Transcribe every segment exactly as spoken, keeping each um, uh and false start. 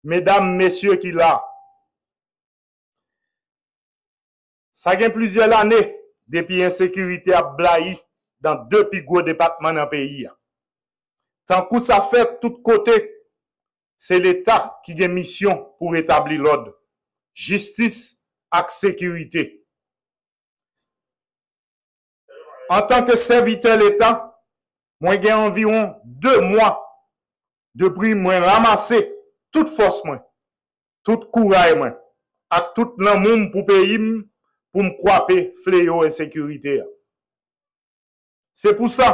medam, mesye ki la, sa gen plizyè lane depi ensekirite ap blayi nan de pi gwo depatman nan peyi a. Tankou sa fèt tout kote, se Leta ki gen misyon pou retabli lòd, jistis ak sekirite. Antanke sèvitè Leta, mwen gen anviwon de mwa depi mwen ranmase tout fòs mwen, tout kouray mwen, ak tout lanmou m pou peyi m pou m kwape fleyo ensekirite a. Se pou sa,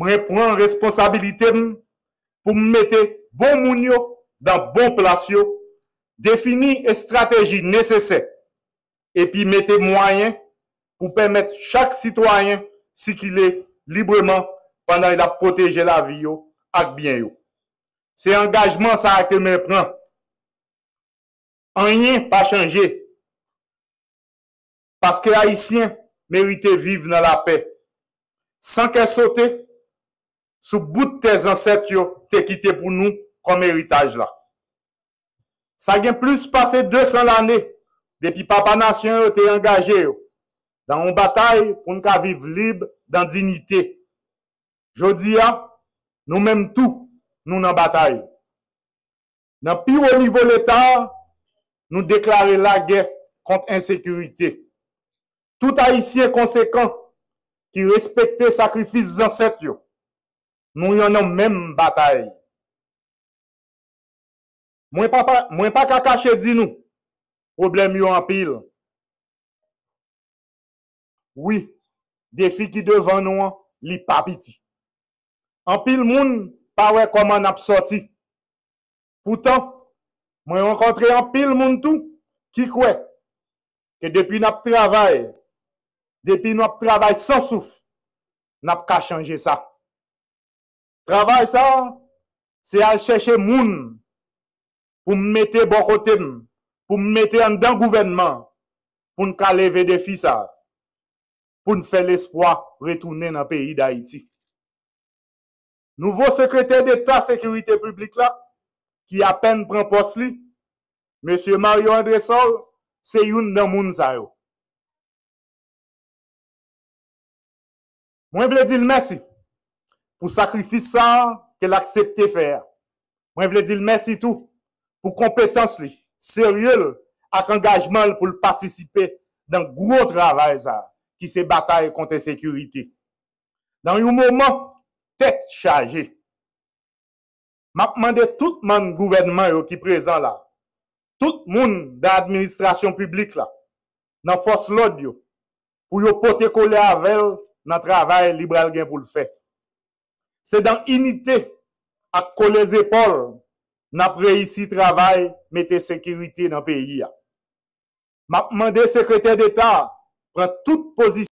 mwen pran responsabilite m pou m mete bon moun yo nan bon plas yo, defini estrateji nesesè, epi mete mwayen pou pèmèt chak sitwayen sikile libreman pandan l ap pwoteje lavi yo ak byen yo. Se angajman sa a ke mwen pran. Anyen pa chanje. Paske Ayisyen merite viv nan lapè, san kè sote, sou bout tè zansèt yo te kite pou nou kòm eritaj la. Sa gen plis pase de san lane depi papa nasyon yo te angaje yo nan yon batay pou n ka viv lib dan diyite. Jodi a, nou menm tou, nou nan batay. Nan pi wo nivo Leta a, nou deklare lagè kont ensekirite. Tout Ayisyen konsekan ki respekte sakrifis zansèt yo, nou yon nan menm batay. Mwen pa, pa, mwen pa ka kache di nou, pwoblèm yo anpil. Wi, defi ki devan nou an, li pa piti. Anpil moun pa wè kòman n ap sòti. Poutan, mwen rankontre anpil moun tou ki kwè ke depi n ap travay, depi nou ap travay san souf, n ap ka chanje sa. Travay sa a, se al chèche moun pou m mete bò kote m, pou m mete anndan gouvènman an, pou n ka leve defi sa a, pou n fè lespwa retounen nan peyi Dayiti. Nouvo sekretè deta sekirite piblik la, ki apèn pran pòs li, mesye Mario Andrésol, se youn nan moun sa yo. Mwen vle di l mèsi pou sakrifis sa a ke l aksepte fè a. Mwen vle di l mèsi tou pou konpetans li, serye l ak angajman l pou l patisipe nan gwo travay sa a, ki se batay kont ensekirite. Nan yon moman tèt chaje, m ap mande tout manm gouvènman yo ki prezan la, tout moun nan administrasyon piblik la, nan fòs lòd yo, pou yo pote kole avè l nan travay li pral gen pou l fè. Se nan inite ak kole zepòl n ap reyisi travay mete sekirite nan peyi a. M ap mande sekretè deta a pran tout pozisyon